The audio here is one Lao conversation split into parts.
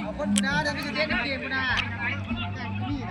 ຄົນພຸ້ນນະ ເດີນໄປຢູ່ເດນເກມພຸ້ນນະ ນີ້ນະ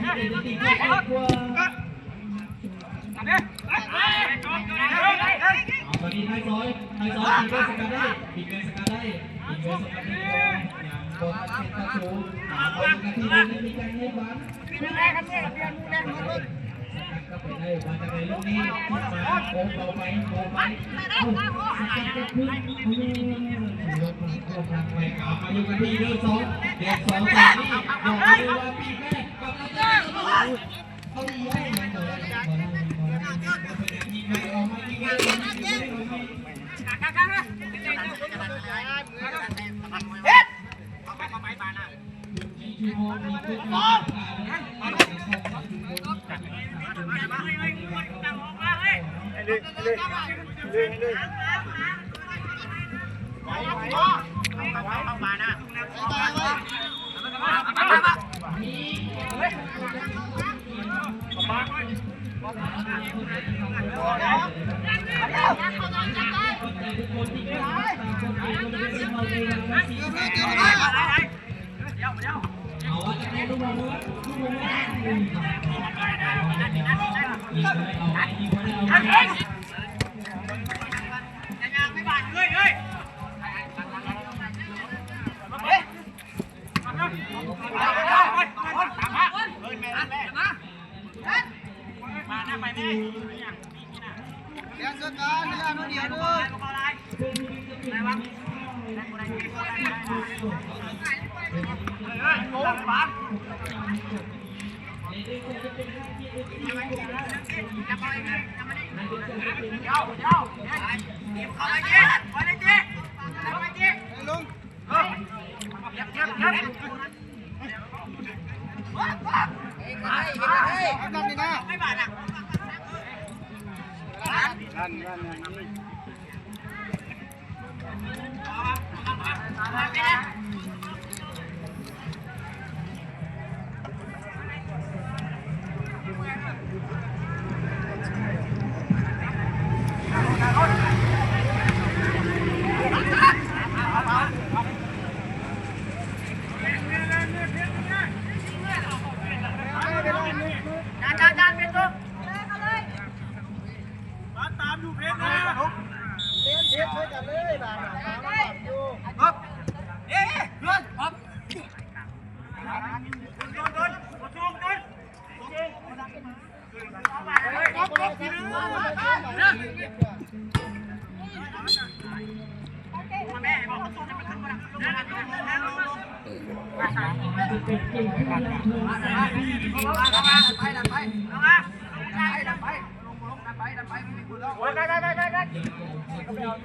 ທີ່ເດນຕິກເຂົ້າຄອບຄົວ ເອົາ ຕອນນີ້ໄທຊອຍ ໄທຊອຍ ຕີເວສກັນໄດ້ ຕີເວສກັນໄດ້ ຕີເວສກັນໄດ້ ຍັງບໍ່ທັນເຮັດປະຕູ ເອົາ ເຂົ້າມາທີ່ເດນຕິກ ມີການໃຫ້ບານ ສະກັດເຂົ້າໄປໄດ້ ມາຈາກໃນລູກນີ້ ມາ ໂອ້ ເບົາໄປ ເບົາໄປ ເອົ້າ ສະກັດເຂົ້າຄືນ ເອີ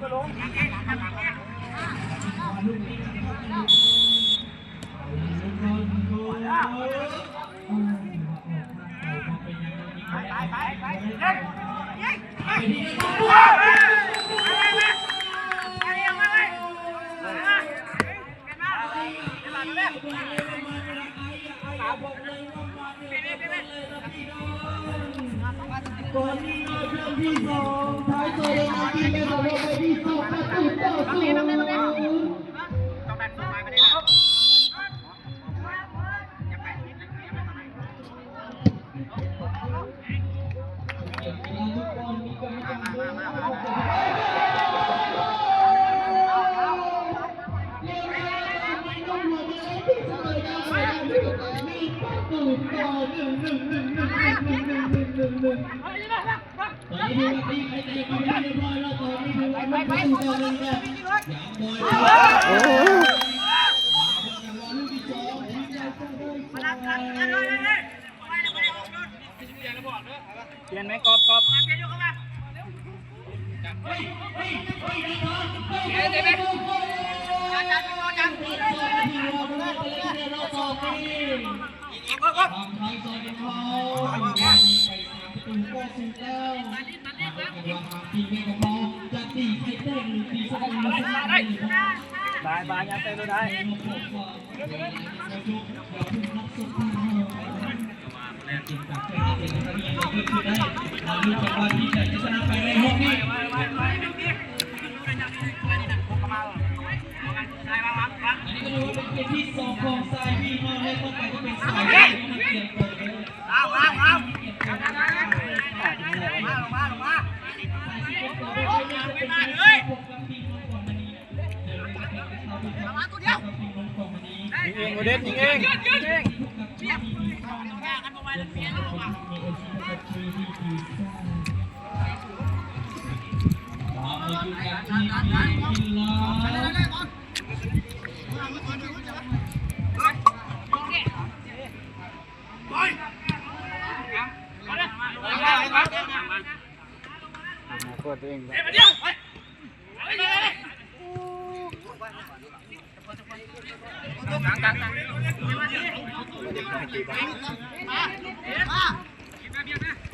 ລົງທາງ ລົງທາງໄປ ເອົາ ມາຢູ່ກັນທີ່ເດີ ສອງ ແດນສອງ ຕອນນີ້ ບອກເລີຍວ່າປີກແມ່ ປ່ຽນໄໝ ກອບ ກອບ ຈະຕີໃຫ້ແຕກ ຫຼື ຕີສະກັດ ຫຼື ສະກັດໄດ້. ໄປໆ ຍັງເຕະໄດ້ ອັນນີ້ກໍຖືວ່າເປັນເກມທີສອງຂອງສາຍ B ເນາະ ແລະຕໍ່ໄປຈະເປັນສາຍ D ເນາະ ເກມຕໍ່ເດີ. ຍິງເອງ ໂອເດນ ຍິງເອງ ຍິງເອງ.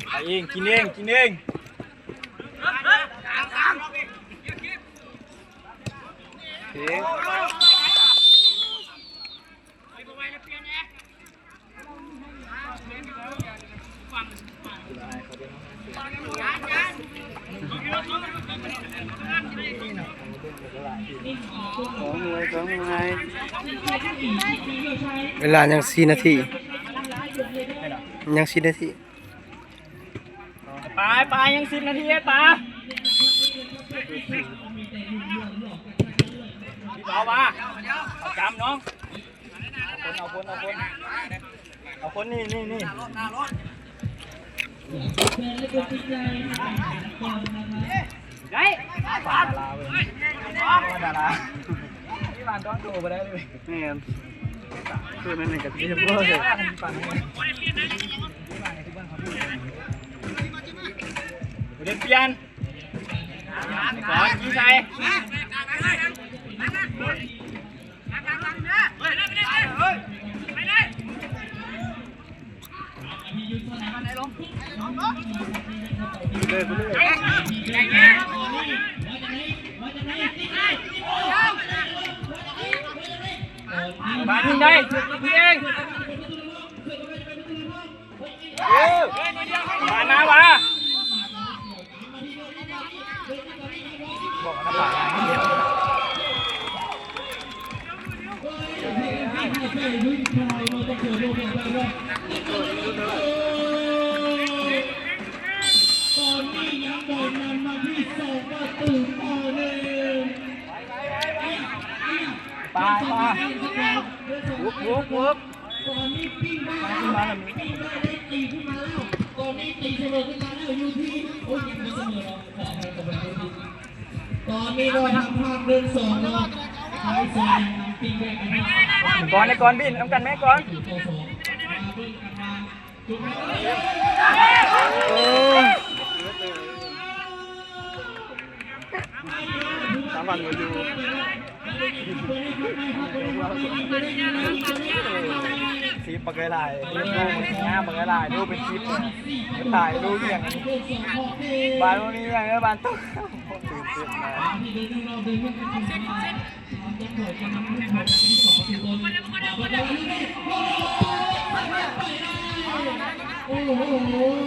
ໄປເອງ ກິນເອງ ກິນເອງ. ໂອເຄ. ເວລາຍັງສີ່ນາທີ ຍັງສີ່ນາທີ. ໄປ ໄປ ຍັງສິບນາທີ ໄປ ເອົາວ່າ ເອົາຈຳນ້ອງ ເອົາຄົນ ເອົາຄົນ ເອົາຄົນ ເອົາຄົນ ນີ້ ນີ້ ນີ້ ໄດ້ ດາລາເວີຍ ດາລາ ທີ່ບ້ານຕ້ອງໂທບໍ່ໄດ້ເລີຍ ແມ່ນ ຄືນັ້ນນີ້ກໍຊິເຮັດບໍ່ໄດ້ ບໍ່ໄດ້ປ່ຽນ ກ່ອນ ຍິງໃສ່ ບານໄດ້ ເອງ ບານມາວ່າ ຕອນນີ້ຍັງບໍ່ນຳມາທີ່ສອງປະຕູຕໍ່ໜຶ່ງ ໄປ ໄປ ບຸກ ບຸກ ບຸກ. ຕອນນີ້ປີ້ງໄດ້ແລ້ວ ປີ້ງໄດ້ ໄດ້ຕີຂຶ້ນມາແລ້ວ ຕອນນີ້ຕີສະເໝີຂຶ້ນມາແລ້ວ ຢູ່ທີ່ ໂອ້ຍ ຍັງບໍ່ສະເໝີເນາະ ຂໍອະໄພກັບເພິ່ນ. ຕອນນີ້ກໍທາງພາກເດີນສອງເນາະ ໄທສອງນຳປີ້ງໄດ້ ກ່ອນ ໄອ້ກ່ອນ ບິນນຳກັນແມ່ກ່ອນ ໂອ້ຍ ສາມວັນບໍ່ຢູ່ ສິບບັກຫຼາຍໆ ໂລມັນງາມບັກຫຼາຍໆ ໂລເປັນສິບ ຕາຍໂລວຽງ ບ້ານບໍ່ມີຫຍັງເດີ ບ້ານຕົກ ຕື່ນເຕັ້ນມາ. ໂອ້ໂຫ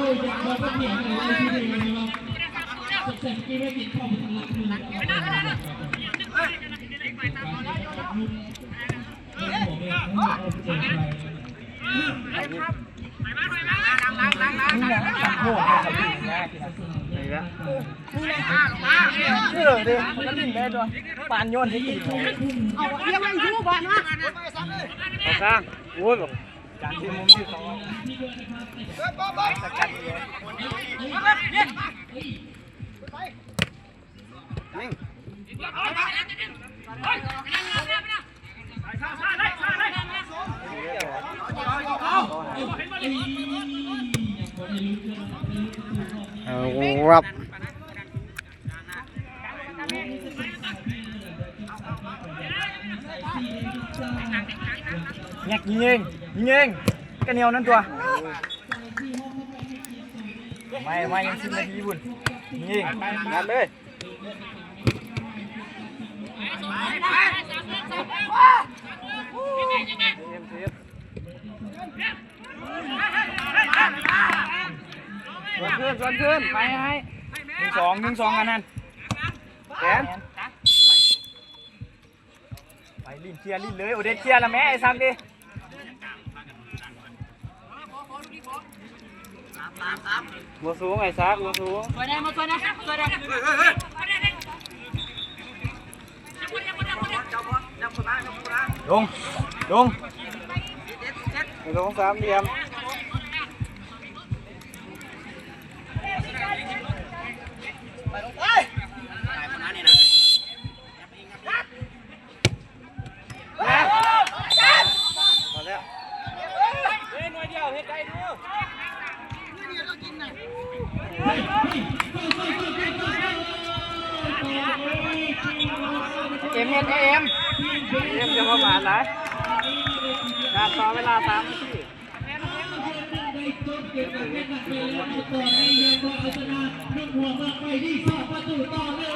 ເອີເດ້ ມັນຫຼິ້ນໄດ້ຕົວະ ປານໂຍນທີ່ຕີ ເອົາ ເອົາຂ້າງ ໂອ້ຍ ການທີ່ມຸມທີ່ເຂົາສະກັດເລີຍ ຍິງ ເອົາ ຣັບ ຍັກຍິງເອງ ຍິງເອງ ກະແນວນັ້ນຕົວະ ໄວ້ ໄວ້ ຍັງສິບນາທີພຸ້ນ ຍິງເອງ ຍັດເລີຍ. ສວນຄືນ ສວນຄືນ ໄປໃຫ້ ໜຶ່ງສອງ ໜຶ່ງສອງ ອັນນັ້ນ ແຂນ ໄປຫຼິ້ນເຄຍຫຼິ້ນເລີຍ ໂອເດດເຄຍລະແມ່ ໄອ້ສັກດິ ບໍ່ສູງ ໄອ້ສັກ ບໍ່ສູງ ຊ່ວຍແດ່ ມາຊ່ວຍແດ່ ຊ່ວຍແດ່ ລົງ ລົງ ລົງສາມຫຼ່ຽມ ເອັມ ເອັມ ເອັມ ເອັມ ຢ່າປະໝາດຫຼາຍ ນານຕໍ່ເວລາສາມນາທີ.